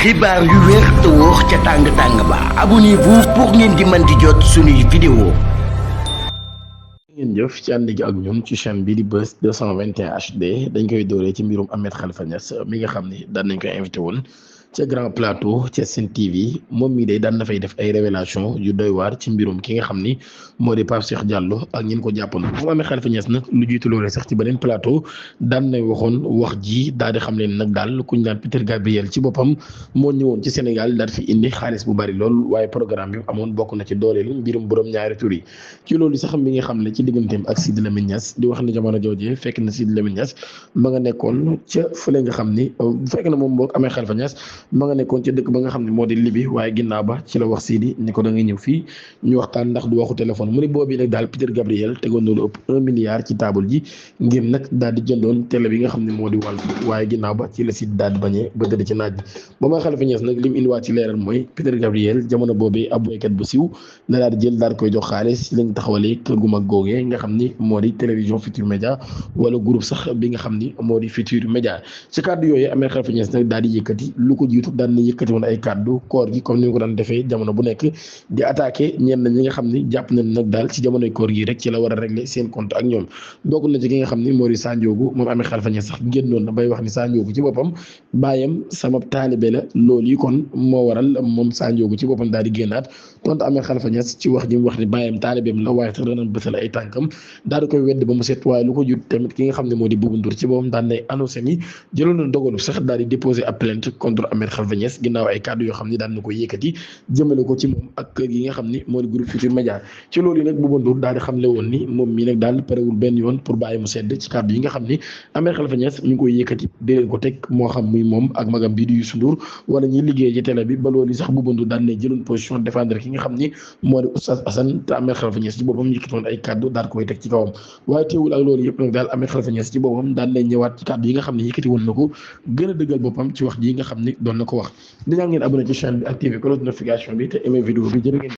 xibaar yu wér te wóor ca tàng tàng ba abonnez-vous pour ngeen di mën di jot suñuy vidéo. ngeen jëf ci ànd gi ak ñun ci chaîne bi di Buzz 221 HD dañ koy dooree ci mbirum Ahmed Khalifa Niass mi nga xam ni daan nañ koy invité woon ca Grand Plateau ca Sen TV moom mii day daan na fay def ay révélation yu doy waar ci mbirum ki nga xam ni moo di Pape Cheikh Diallo ak ñin ko jàppoon moom Ahmed Khalifa Niass nag lu jiitu loolee sax ci beneen plateau daan nay waxoon wax ji daal di xam leen nag daal kuñ daan Peter Gabriel ci boppam moo ñëwoon ci Sénégal daal fi indi xaalis bu bari lool waaye programme bi amoon bokk na ci dooleelu mbirum borom ñaari tur yi ci loolu sax mi nga xam ne ci digganteem ak Sidi Lamine Niass di wax ne jamono joojee fekk na Sidi Lamine Niass ma nga nekkoon ca fële nga xam ni fekk na moom boog Ahmed Khalifa Niass ma nga nekkoon ca dëkk ba nga xam ne moo di Libi waaye ginnaaw ba ci la wax Sidi ni ko da nga ñëw fii ñu waxtaan ndax du waxu téléphone mu ni boobu nag daal Peter Gabriel tegoon na lu ëpp 1 milliard ci table ji ngir nag daal di jëndoon télé bi nga xam ne moo di Walf waaye ginnaaw ba ci la Sidi daal di bañee ba tëdd ci naaj bi ba ma Khalifa Niass nag li mu indiwaat ci leeral mooy Peter Gabriel jamono boobee ab boykat bu siiw la daal di jël daal koy jox xaalis ci lañ taxawalee kër gu mag googee nga xam ni moo di télévision Futur Média wala groupe sax bi nga xam ni moo di Futur Média ci kàddu yooyu Ahmed Khalifa Niass nag daal di yëkkati lu ko jiitu daan na yëkkati woon ay kàddu koor gi comme ni nga ko daan defee jamono bu nekk di attaqué ñenn ñi nga xam ni jàpp nañ nag daal ci jamonoy koor gi rek ci la war a régler seen compte ak ñoom bokk na ci ki nga xam ni moo di Sandiogou moom Ahmed Khalifa Niass sax génnoon na bay wax ni Sandiogou ci boppam bàyyam sama taalibe la loolu yi kon moo waral moom Sandiogou ci boppam daal di génnaat tontu Ahmed Khalifa Niass ci wax ji mu wax ni bàyyam taalibeem la waaye sax dana bësal ay tànkam daal di koy wedd ba mu set waaye lu ko jut tamit ki nga xam ne moo di Bouba Ndour ci boppam daan nay annoncé ni jëloon na dogalu sax daal di déposer ab plainte contre Ahmed Khalifa Niass ginnaaw ay kàddu yoo xam ni daan na ko yëkkati jëmale ko ci moom ak kër gi nga xam ni moo di groupe Futur Média ci loolu yi nag Bouba Ndour daal di xamle woon ni moom mii nag daal parewul benn yoon pour bàyyi mu sedd ci kàddu yi nga xam ni Ahmed Khalifa Niass mi ngi koy yëkkati di leen ko teg moo xam muy moom ak magam bii di Youssou Ndour wala ñuy liggéey ci télé bi ba loolu yi sax Bouba Ndour daan na jëloon position défendre ki nga xam ni moo di Oustaz Assane te Ahmed Khalifa Niass ci boppam yëkkati woon ay kàddu daal koy teg ci kawam waaye teewul ak loolu yëpp nag daal Ahmed Khalifa Niass ci boppam daan na ñëwaat ci kàddu yi nga xam ne yëkkati woon na ko gën a dëggal boppam ci wax ji nga xam ni doon na ko wax dinaa ngeen abonné ci chaîne bi activé cloche de notification bi te aimé vidéo bi jërë ngeen